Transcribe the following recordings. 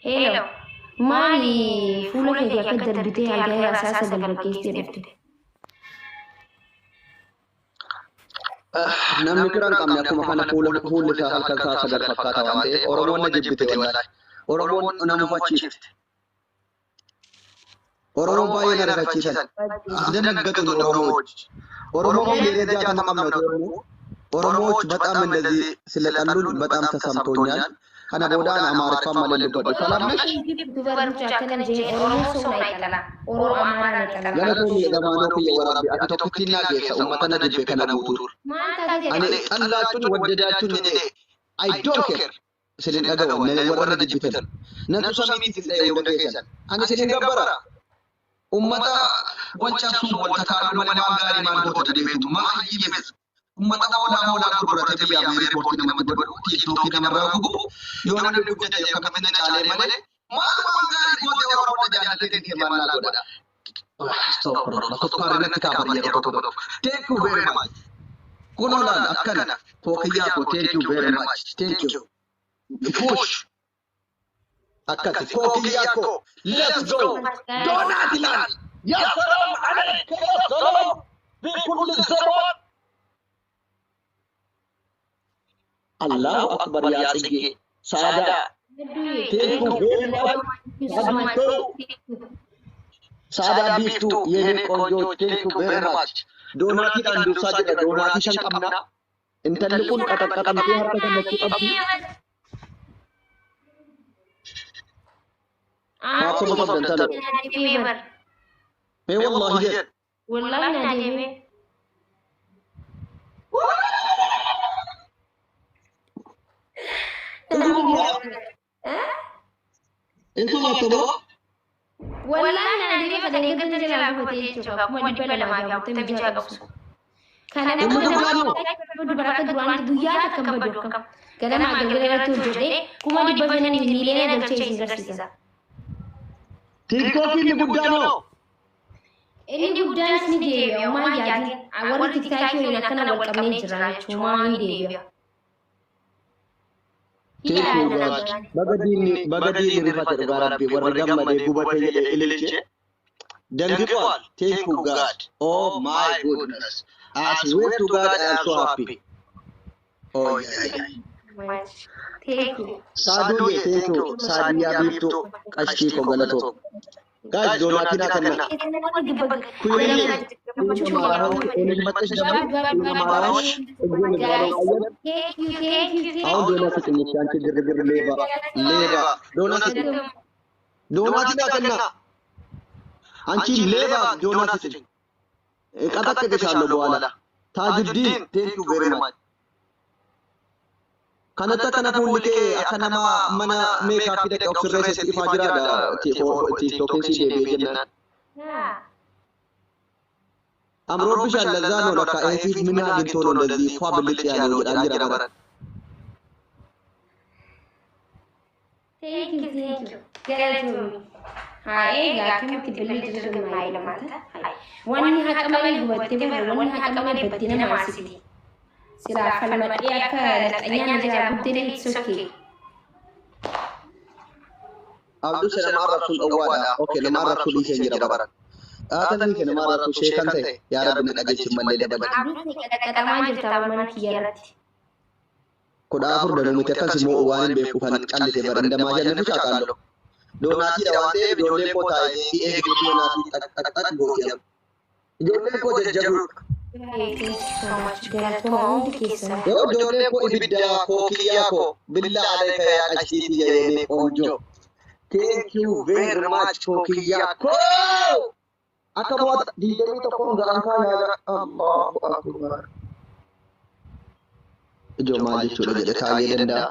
Hello. Maali fuula kee akka darbitee halkan irraa sa'a 9 fakkeessitee dhufte? Namni fira hin qabne akkuma kana fuula fuulli isaa halkan sa'a 9 fakkaata waan ta'eef Oromoon na jibbite wallahi. Oromoon na mufachiifte. Oromoon baay'ee na rifachiisan. አስደነገጡኝ ኦሮሞዎች። ኦሮሞ ብሔር 60 qabna otoo ኦሮሞዎች በጣም እንደዚህ ስለጠሉን በጣም ተሰምቶኛል። Kana boodaan Amaariffaan malee dubbadhu. ሰላም ነሽ? Dubar mucaa akkana jee Oromoo ሰው na ይጠላ Oromoo Amaaraa na ይጠላ. Galatoomii jedhamaanoo kiyya warabbi ati tokkittiin naa geessa uummata na jibbe kana guutuu. Maal taate Ani ጠላችሁኝ ወደዳችሁኝ እኔ I don't care. Isin dhaga'u warra na jibbitan. Natu samiitti isin dha'e hunda keessan. Ani isin gabbara. Uummata wal cabsuun wal takaaluu malee waan gaarii maal goota deebitu maal Uummata hoolaa hoolaa gurguratee biyya Ameerikaatti namatti godhu TikTokii namarraa gubu yoo namni guddate akkamitti na caalee malee maal waan gaarii goote Oromoon na jaallatee kee maal naa godha. Astagfirullah sukkaarri natti kaafama yeroo tokko tokko. Thank you very much. Kunoo laal akkana kookiyyaa koo thank you very much. Thank you. Push. Akkasi kookiyyaa koo let's go. ዶናት ይላል። ያ ሰላም አለይከ ያ ሰላም ቢኩል ዘማን አላሁ አክበር ያ ጽጌ ሳዳ thank you very much ሳዳ ቢፍቱ የኔ ቆንጆ thank you very much. Doonaatiidhaan dursaa jedha doonaatii 5 qabna. Intalli kun qaxaqqaxamtee harka kennachuu qabdi. Maaf soba qabda intala. Mee wallaahi jedhe. Wallahi na deeme. Intu maaf Wallahi na deeme kan eeggatan jalaa gubatee jechuudha. 246 qabsu. Kana Uummata nama guddaa dubara akka duraanii guyyaa takka hin badu akkam. Ganamaa galgala irratti hojjedhee 500,000 miiliyoona galchee isin garsiisa. TikTokiin guddaa noo. Inni guddaanis ni deebi'a. Homaa hin yaadin. Warri TikTokii waliin akkana wal qabnee jira jechuudha. Homaa ni deebi'a. Thank you God. Baga diinni baga diinni rifate dhugaa rabbii warri gammadee gubatee jedhe ililche. ደንግጧል። Thank you God. Oh my goodness. I swear to God I am so happy. Oh yeah yeah. Thank you. Saaduye thank you. Saadiyaa biiftuu qashtii koo galatoo. Guys doonaatiin haa kennaa. ኩዬ አማራዎች ደግሞ አማራዎች እግሩን Thank you, thank you, thank አሁን ዶናት ስጭኝ። እሺ አንቺ ግርግር ሌባ ሌባ ዶናት ስጭኝ። ዶናት ላከና አንቺ ሌባ ዶናት ስጭኝ። ቀጠቅጥሻለሁ በኋላ። ታጁዲን thank you very much. Kanatti akkana fuulli kee akka nama mana meekaappii dhaqee of sirreessetti ifaa jiraadha. TikTokiin si deebi'ee jennaan. you. አምሮብሻል። ለዛ ነው ለካ ይሄ ፊት ምን አግኝቶ ነው እንደዚህ ፏ ብልጭ ያለው jedhaan jira bara. Thank you, thank you. Galatoomii. Haa eegaa akkamitti bililli jirtu maayila maanta. Wanni haqa malee gubattee bara wanni haqa malee baddee nama asiti. Silaa falmadhee akka naqxanyaa na jalaa guddee it's okay. Abduu se nama arrabsuun dhowwaadha. Okay nama arrabsuu dhiiseen jira bara. Dhaatan kee nama arrabsuu sheekan ta'e yaa Rabbi na dhageessi mallee dabale. Abduu qaxaqaxamaa jirta mana kiyya irratti. 14 danuu miti akkas immoo waan hin beeku kan callise bara indamaa jalli shaakaallo. Doonaatiidha waan ta'eef ijoollee koo taa'ee eegee doonaatii xaq xaq xaq gooti. Ijoolleen koo jajjabuudha. Thank you so much. Galatooma hundi keessan. Yoo ijoollee koo ibiddaa koo kiyyaa koo billaa alayka yaa qashtii የኔ ቆንጆ. Thank you very much koo kiyyaa koo. Akka bu'aata 21 ga'an kaa yaala Allahu akbar. Ijoo maal jechuudha jedhe taa'ee danda'a.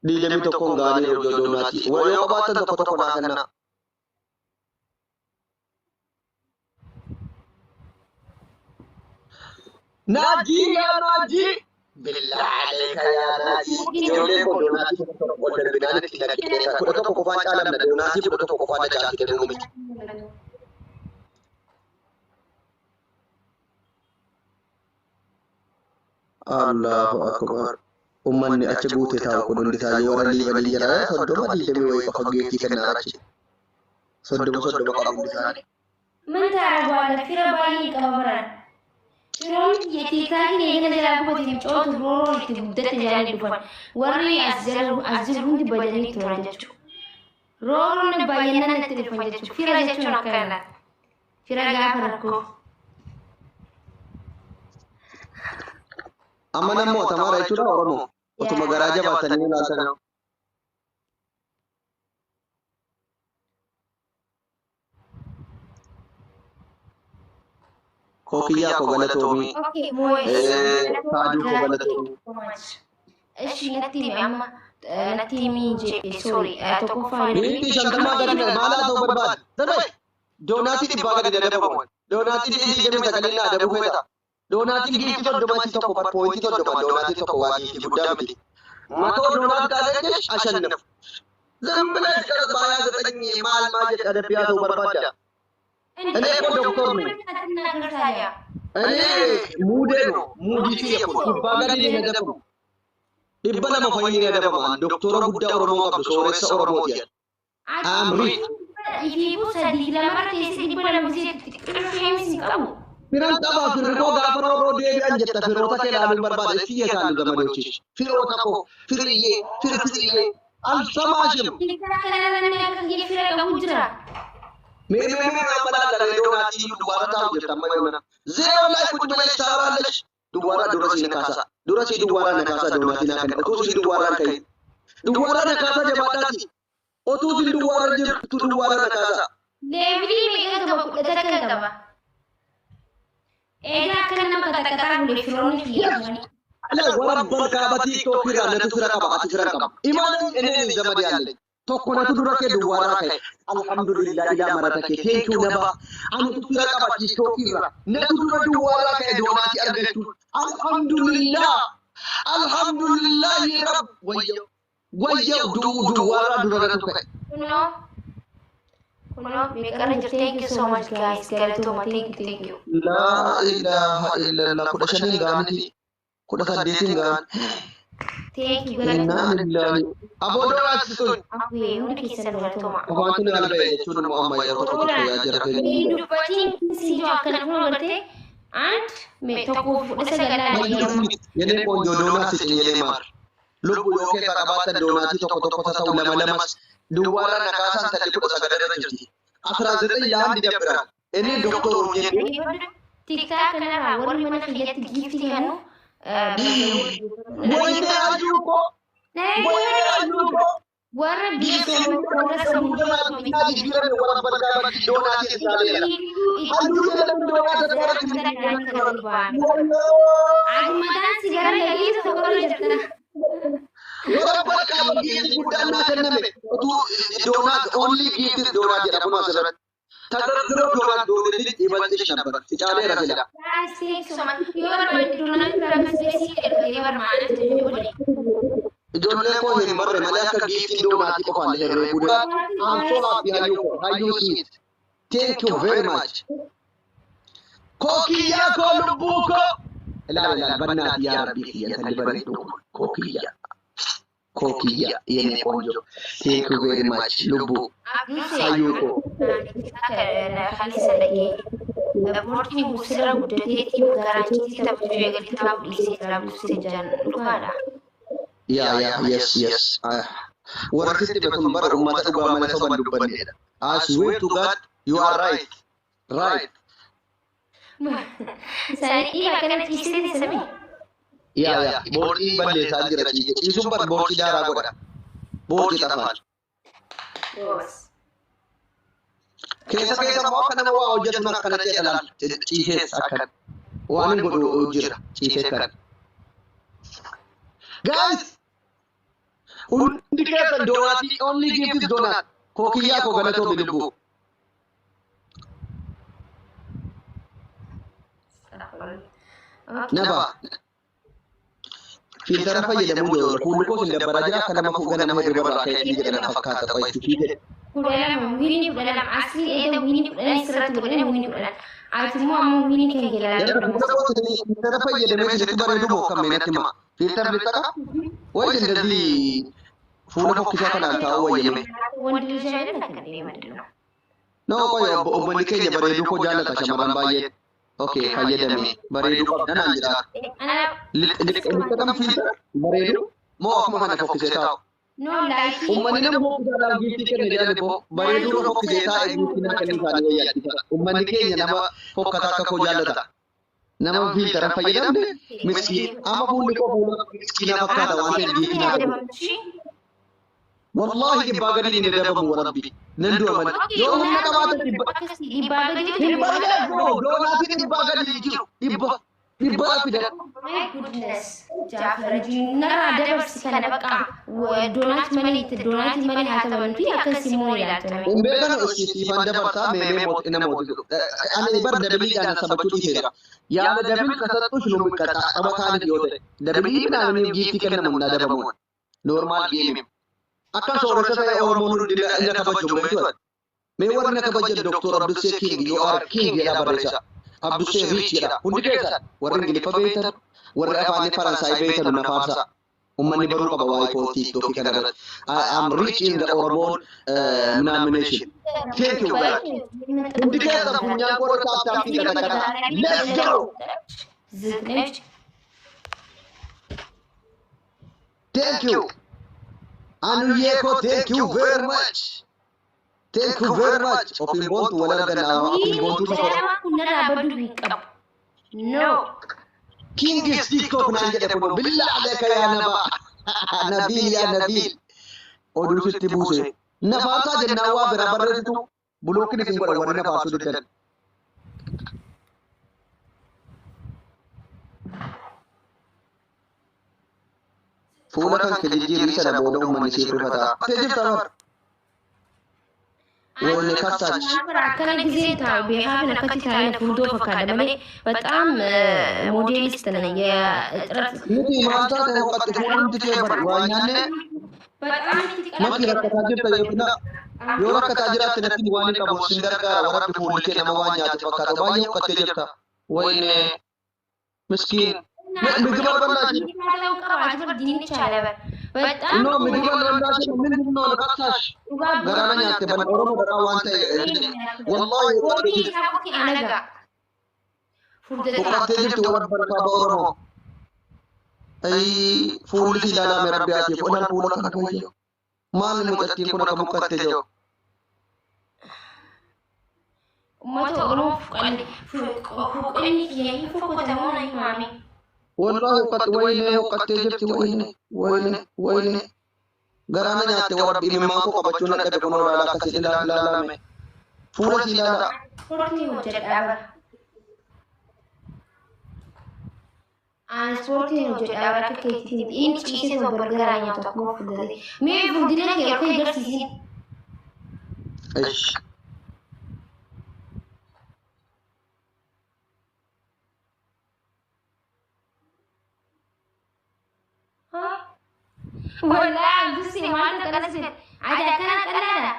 21 ga'anii ijoo doonaatii. Yoo qabaatan tokko tokko naa kennaa. Naaji yaa Naaji. Billaa alayka yaa Naaji. Ijoolleen koo doonaatii 11 ol darbinaan itti naqee 11 qofaan caalamna doonaatii 11 qofaan na caalchite danuu miti. Allahu akbar. Uummanni achi guutee taa'u kun hundi isaa warra liibanii jala 30 20 wayii qofa geettii kennaa achi. 30 30 qabu hundi isaanii. ምን ታደርገዋለህ? Fira baay'ee qaba baran. Firoonni kiyya TikTokiin eegala jalaa gubate mucootu rooroo itti guddate jalaa dhufan. Warri as jala as jiru hundi badanii turan jechuudha. Rooroon baay'inaan itti dhufan jechuudha. Fira jechuun akkana laata. Fira gaafa rakkoo. Amma nammoo tamaara jechuudha Oromoo. Otuma garaa jabaatanii ilaaltan. Kookiyyaa koo galatoomii. Okay, boys. Saaduu koo galatoomii. እሺ natti himi amma natti himi jedhe, sorry, tokkoffaa. Minti 50 gadi maal haa ta'u barbaade. Darbai. Doonaatii 100 gadi dadabamu. Doonaatii 29 naa adabu feeta. Doonaatiin giiftii 30 tokko bar poointii 30 doonaatii tokko waa giiftii guddaa miti. 100 ዶናት ካገኘሽ አሸነፍ። ዝም ብለሽ በ29 maal maal jedhe adabbii haa ta'u barbaadda. እኔ እኮ ዶክተር ነኝ። አትናገር ታዲያ። እኔ ሙዴ ነው ሙዲቲ dhibbaa gadi ni adabamu. 200 fayyii ni adabama. Doktora guddaa Oromoo qabdu sooressa Oromooti. I'm rich. Ifiifuu sadii lamarra teessee 200 gisee xiqqoo hin qabu. Firan qaba firri koo gaafa roorroo deebi'an jetta firoota kee ilaaluun barbaada. Itti yeesaan ዘመዶችሽ firoota koo firriyyee firfiriyyee አልሰማሽም። TikTok kanarra namni akka kiyya fira qabu jira. Mee mee mee amma laalla doonaatii duwwaarra taa'u jirta amma yoona. Zeeroo ላይ ቁጭ ብለሽ ታወራለሽ። Duwwaarraa dura si nakaasa. Dura si duwwaarraa nakaasa doonaatii naa kenna. Utuu si duwwaarraan ka'in. Duwwaarraa nakaasa jabaadhaati. Utuu si duwwaarra jirtu duwwaarra nakaasa. Levelii meeqa qaba? 11 qaba. Egaa akkana nama qaxaqaxaa bule firoonni kiyya dhufanii. Ala warabban kaaba TikTok irraa natu fira qaba ati fira qaba. Imaanan እኔ ነኝ ዘመድ ያለኝ tokko natu dura kee duwwaarraa ka'e. Alhamdulillah ilaa marata kee thank you naba. Anatu fira qaba TikTok irraa natu dura duwwaarraa ka'e doonaatii argachuu. Alhamdulillah alhamdulillah rab wayyo wayyo duwwaarraa dura natu ka'e. Kunoo kunoo meeqarra jirti? Thank you so much, guys, galatooma. Thank you, thank you. Laa ilaaha illallah 15 gaaniti 18 gaan. Thank you, Innaa galatooma. lillahi. Aboo doonaati sun. Awwee, hundi keessan galatooma. Afaantu ni alba'e jechuun immoo amma yeroo tokko tokko yaa jira keenya. Hin dubbatiin si jiru akkana kun agartee አንድ tokkoof 19 yeroo የኔ ቆንጆ ዶናት ስጭኝ የኔ ማር lubbu yoo keessa qabaatan doonaatii tokko tokko ta'u lama lamas duwwaarra nakaasaan taddi 19 irra jirti. 19 ለአንድ ይደብራል። እኔ ዶክተር ሆኜ TikTok kanarraa warri mana kiyyatti giiftii kennu ወይኔ አዩ እኮ ወይኔ አዩ እኮ warra biyya warra sammuu doonaatii Mataan si gara laliisa tokkorra jirta. guddaan naa kenname utuu ዶናት only gift ዶናት jedha kun asirratti ተደርድሮ ዶናት ዶንልኝ ይበልጥሽ ነበር ሲጫሌ ረስላ Guys, thank you so much. Yoo barbaadde doonaan biraa kan si'eessii ergee barmaanaaf jedhee godhe. Ijoollee koo hin barre malee akka giiftii doonaatii qofaan herreeguu I'm so happy hayyuu koo hayyuu sweet thank you very much. Kookiyyaa koo lubbuu koo ilaali ilaali bannaati yaa rabbii kiyya intalli bareedduu kun kookiyyaa kookiyyaa የኔ ቆንጆ thank you very much lubbuu hayyuu koo. Kaleessa dhagee boortiin sirra guddateetiin garaachiitii taphachuu eegalee taphaaf dhiisee jira buusee jiran dhugaadha. Yeah, yeah, yes. Warri sitti hime kun bara uummata dhugaa malee soban dubbannedha. I swear to God, you are right. Right. Isaanii akkana ciisee teessame. Yeah. Boortii balleessaa jira ciise. Ciisuun bar boortii daaraa godha. Boortii xafaal. Keessa keessa immoo akka nama waa hojjetu akkanatti jedha laal. Ciisees akkana. Waan hin godhu jira ciisee kana. Guys! Hundi keessan doonaatii only gift is donut. Kookiyyaa koo galatoomi lubbuu. Naba. Filtera fayyadamuu jiru. Fuulli koos hin dabbaraa jira akka nama fuuga nama hirriba irraa ka'ee jedha na fakkaata qo'achuu fi jedhe. 12 winii 12 asii eeda winii 10 sirratti godhanii winii 10 ati immoo ammoo winii kan jalaa Filtera fayyadamee isinitti bareedu moo kam natti hima. Filter ልጠቀም ወይስ እንደዚህ fuula fokkisaa kanaan taa'uu wayyame? ወንድ ልጅ አይደለ እንዴ? ምንድን ነው? No, qoy, obbolli keenya bareeduu koo jaallata shamarran baay'een. Okay, fayyadame bareeduu qabda naan jedhaa. Lixxaqam filter bareedu moo akkuma kana fokkisee taa'u? No like. Uummanni nama fokkisaadhaan giiftii kenna jedhan immoo bareeduu fokkisee taa'e giiftii naa kennu isaanii wayyaadhisa. Uummanni keenya nama fokkataa akka koo jaallata. Nama filter fayyadamne miskiin amma fuulli koo fuula miskiinaa fakkaata waan ta'eef giiftii naa kennu. Wallahi dhibbaa gadi hin dabamu, warabbi. Nan du'a malee. Yoo humna qabaatan dhibba. Dhibbaa gadiitu Dhibbaa gadi doonaatiin dhibbaa gadi jiru. Dhibba. Dhibbaa fidan. My goodness. Jaafar narraa dabarsi kana baqa donut malee donut malee haa taphannuti akkas immoo ilaaltame. Hin beekan siifan dabarsaa meemee nama mootisu. Ani bar double iidhaan sabachuu dhiiseera. Yaala double ከሰጡሽ ነው የሚቀጣ tapha kaaniif yoo ta'e. Double ምናምን giiftii kennamu na dabamuun. Normal game. Akka sooressa ta'e Oromoon hundi na kabaju beektu. Mee warri na kabajan Dr. Abdusee King, you are king jedha barreessa. Abdusee Rich jedha. Hundi keessan warri Ingiliffa beektan, warri afaan Faransaay beektan na faarsa. Uummanni baruu qaba waa'ee koo TikTokii kana irratti. I am rich in the Oromoon nomination. Thank you guys. Hundi keessan funyaan qorra taaptaappii qaqqaqata. Let's go! ዝግ ነች። Thank you. Anuyyee koo, thank you very much. Thank you very much. Ofiin boontu wal arganna, ofiin boontuu tokko. Nama kun narraa baduu hin qabu. No. King is TikTok naan jedhe kun billaa aleeka yaa nama. Nabiil yaa Nabiil. Oduu sitti buuse. Nafaasaa jennaan waa bira barreessitu block iin isin godha warri nafaarsuu diddan. Fuula kan kee jijjiirri sana booda uummanni siif rifata. Tee jirta bar. Wanni kassaachi. Akkana ጊዜ taa'u beekaafin akkatti taa'ee fuuldura fakkaata malee በጣም ሞዴሊስት ነኝ። የእጥረት Nuti maal taate hoqatte fuulumti kee bar waa nyaanne በጣም maki rakkataa jirta yookiin yoo rakkataa jiraatte natti waan hin qabu sin gargaara, warabbi fuulli kee nama waan nyaate fakkaata, baay'ee hoqattee jirta. Wayne miskiin. ምግብ አልበላሽም? በጣም No, ምግብ አልበላሽም። ምንድን ነው ከሳሽ? Garaa nyaatte ban Oromoo garaa waan ta'e wallahi hoqattee jirti. አነጋ Hoqattee jirti warra kaaba Oromoo. Ay, fuulli si ilaalame rabbi atiif olaan fuula kana kawayyo. Maal mucattiin kun akka muqqatte jiru? Uummata Oromoo fuqanni kiyya hin fokkatamoo na himame. Wallahi hoqatte, wayne hoqattee jirti, wayne wayne wayne. Garaana nyaatte warabbi, imimmaan koo qabachuu na dhabe kun olaala akkasii ilaalame. Fuula si ilaala. Ispoortii hojjedhaa bara. Ani ispoortii hojjedhaa bara akka keetiin inni ciisee tokko bargaraa nyaatu akkuma fuulduree. Mee fuuldura kee akka agarsiisin. Ish. Wallaahi Abdusee maaltu akkana sin ati akkana qalaadha.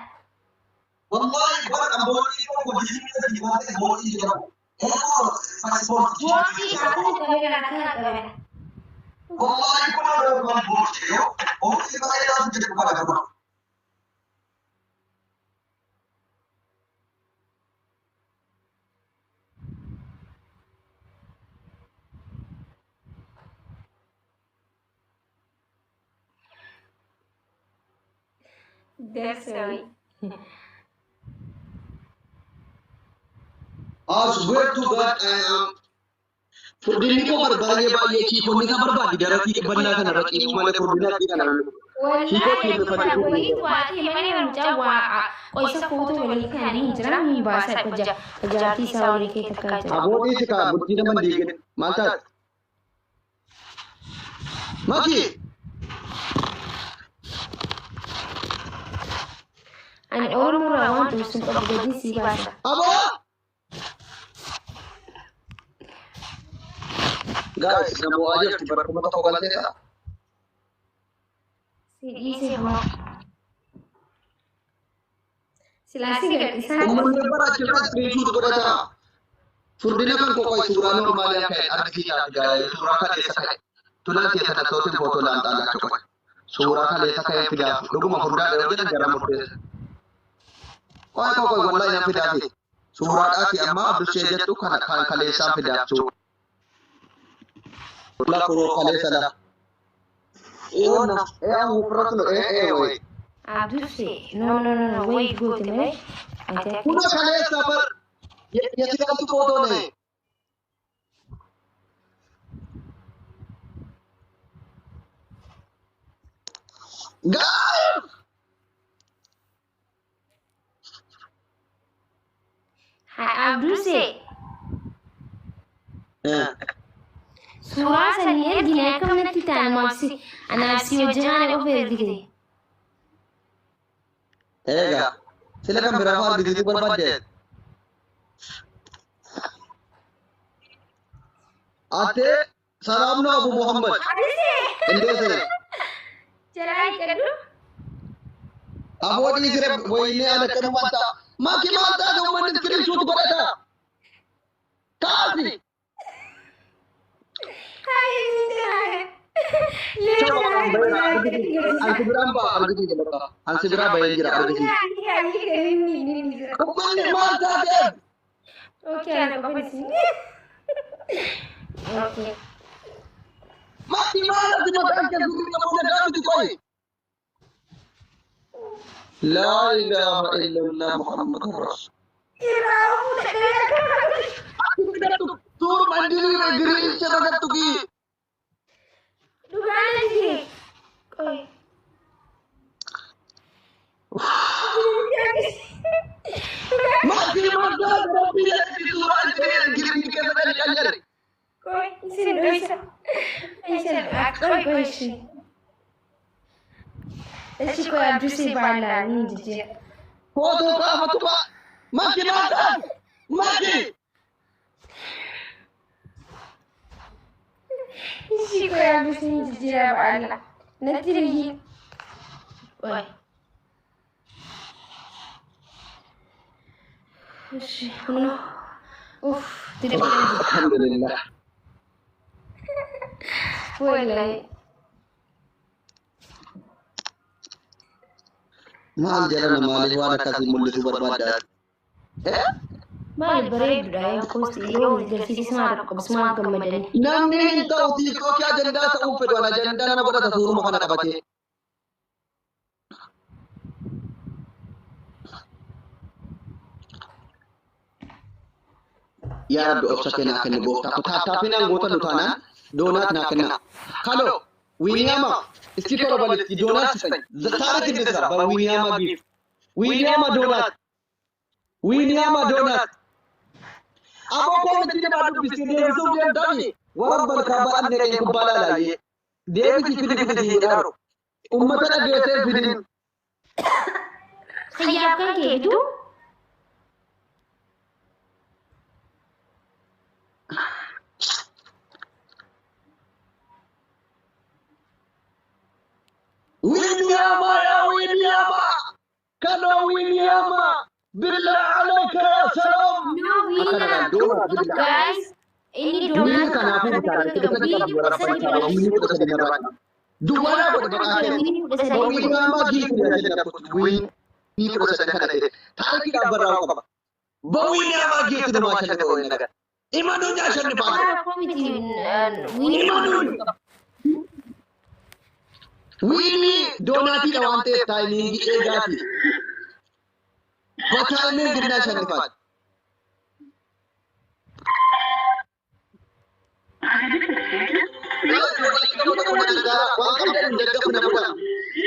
Wallahi bar boolii tokko jijjiirra jibaatee boolii jedhamu. Boolii akkana qabena akkana qabena. Wallahi kun normal boolii yoo boolii bareedaa jedhu kana qaba. Dersawii. I swear to God, I am. Furdinni koo bar baay'ee baay'ee kiikonni kan barbaaddi daratii bal'aa kana irra ciisu malee furdina adii kana. Wallaahi wayii waatee malee mucaa waa qoysa footoo walii kan hin jiran hin baasa jaartii isaa walii kee takkaa jira. Abootii si kaa bultii nama hin diigin maal taate? Maki! Ani Oromoo irraa waan tumsu hin qabu gadi sii baasa. Aboo! Guys, namoota jirti barkuma tokko galtee ta'a. Si dhiise hoo. Silaa si gadhiisaa. Uummanni bara achirraa screenshot godhata. Furdina kan koo qoy suuraa normal ii akka argisiisaa suuraa kan eessa ka'e. ትላንት የተነሳሁትን ፎቶ ላምጣላቸው። ቆይ suuraa kaleessa ka'een fidaaf dhuguma furdaadha yoo jedhan gara murteessa. Qoy qoy qoy wallahi nan fidaafi. Suuraadhaati amma Abdushee jettu kana kan kaleessaan fidaaf suuraa kunoo kaleessa la. Yoonna ee an ofirratti nu ee ee wayi. Abduse no no no no way goote malee ati akka Kunoo kaleessa bar የትናንቱ ፎቶ ነው። ጋይ Abduse suuraa sanii ergine akkaminatti ta'an maabsi anaaf si hojjetaan qofa ergite. Egaa sila kan biraa fa'aa argisiisuu barbaadde. Ate ሰላም ነው አቡ ሙሐመድ እንዴት ነህ? Jalaa hiikkadhu. አቦ ዲስረ ወይኔ አለቀኑ ማንታ ማኪ ማንታ ነው ምን ስክሪንሾት ጎዳታ ካሲ አንሲ ቢራን ባ አርግሲ በቃ አንሲ ቢራ በየንጅራ አርግሲ ኡማኒ ማንታ ደ Okay, ana qofa isin. Okay. ማኪ ማለት ማታን ከዙሪ ነው ነጋቱ ቆይ ላ ኢላሃ ኢለላህ ሙሐመድ ረሱል ቱር መንዲሪ ግሪን ቸረገቱ ኪ Dhugaan argine. Qoy. ማኪ ማንታ ረቢ ሱራ ግሪን ከዘለ Qoy isin dhoysa. Isin qoy qoy ishi. Ishi qoy Abdusee baala ni jijjiira. ፎቶ ካፈቱባ ማኪ ማንታ ማኪ Ishi qoy Abdusee ni jijjiira baala. Natti riyyi. Qoy. Ishi kunoo. Uff dirqama. አልሐምዱሊላህ Wallahi. maal jedhama maaliif waan akkasii mul'isuu barbaaddaa? Maal bareedudha yoo posti yoo agarsiismaa tokko bisumaa gammadanii. Namni hin ta'u tiiktookii ajandaa ta'uun fedhu an ajandaa nama godhata suuruma kana qabatee. Yaa Rabbi obsa kennaa kenni gooftaa ko taattaaffii naan goota nu taanaan doonaat naa kennaa. Kaloo wiiniyaama istiikara balitti doonaat sisan taarikii ibsa ba wiiniyaama giif wiiniyaama doonaat wiiniyaama doonaat. Aboo koomiti deemaa dubbistee deebisuuf deemtami warra kaabaa annee kubbaa laalaayyee deebisii fidi fidi jedhaaru ummata dhageessee fidin. Xiyyaaf kan kee bituu Wiiniyaama yaa wiiniyaama kaloo wiiniyaama billaa alayka yaa salaam. No, Akkana William. doonaa billaa. Guys, inni Wiini doonaat kanaafuu bitaadha. Kudha sadii qaba warra wiini kudha sadii irraa. Duwwaa godhe maqaa kee. Wiini kudha sadii. Wiiniyaama giifii jedha wiini kudha sadii kana ta'e taarikiidhaan barraa'uu qaba. በዊኒያማ ጌት ነው ማሸነፈው ይሄ ነገር ኢማኑኝ አሸንፋለሁ። Rakkoo miti wiini ኢማኑኝ ዊኒ ዶናቲidha waan ta'eef taayimiingii eegaati. በታይሚንግ እናሸንፋለን። waan qabdan ደገፍ ነበር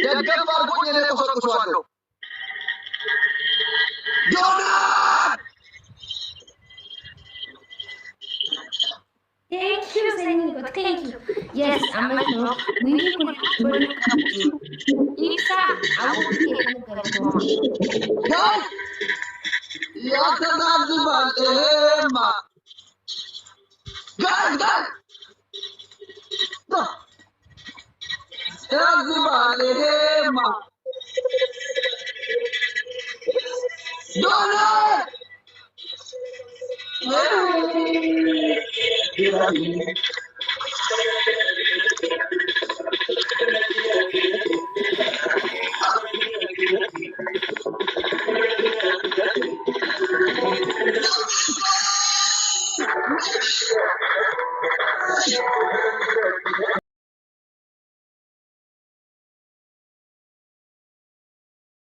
ደገፍ አድርጎኝ እኔ ቆሰቁሰዋለሁ። ዶናት Thank you, Sanyii. Thank you. Yes, ammas no. Wiini kun godhuu qabdu. Ibsaa hawwii kee kan galatooma. ጋይ ያስተዛዝባል። ይሄማ ጋይ ጋይ ያዝባል። ይሄማ ዶናት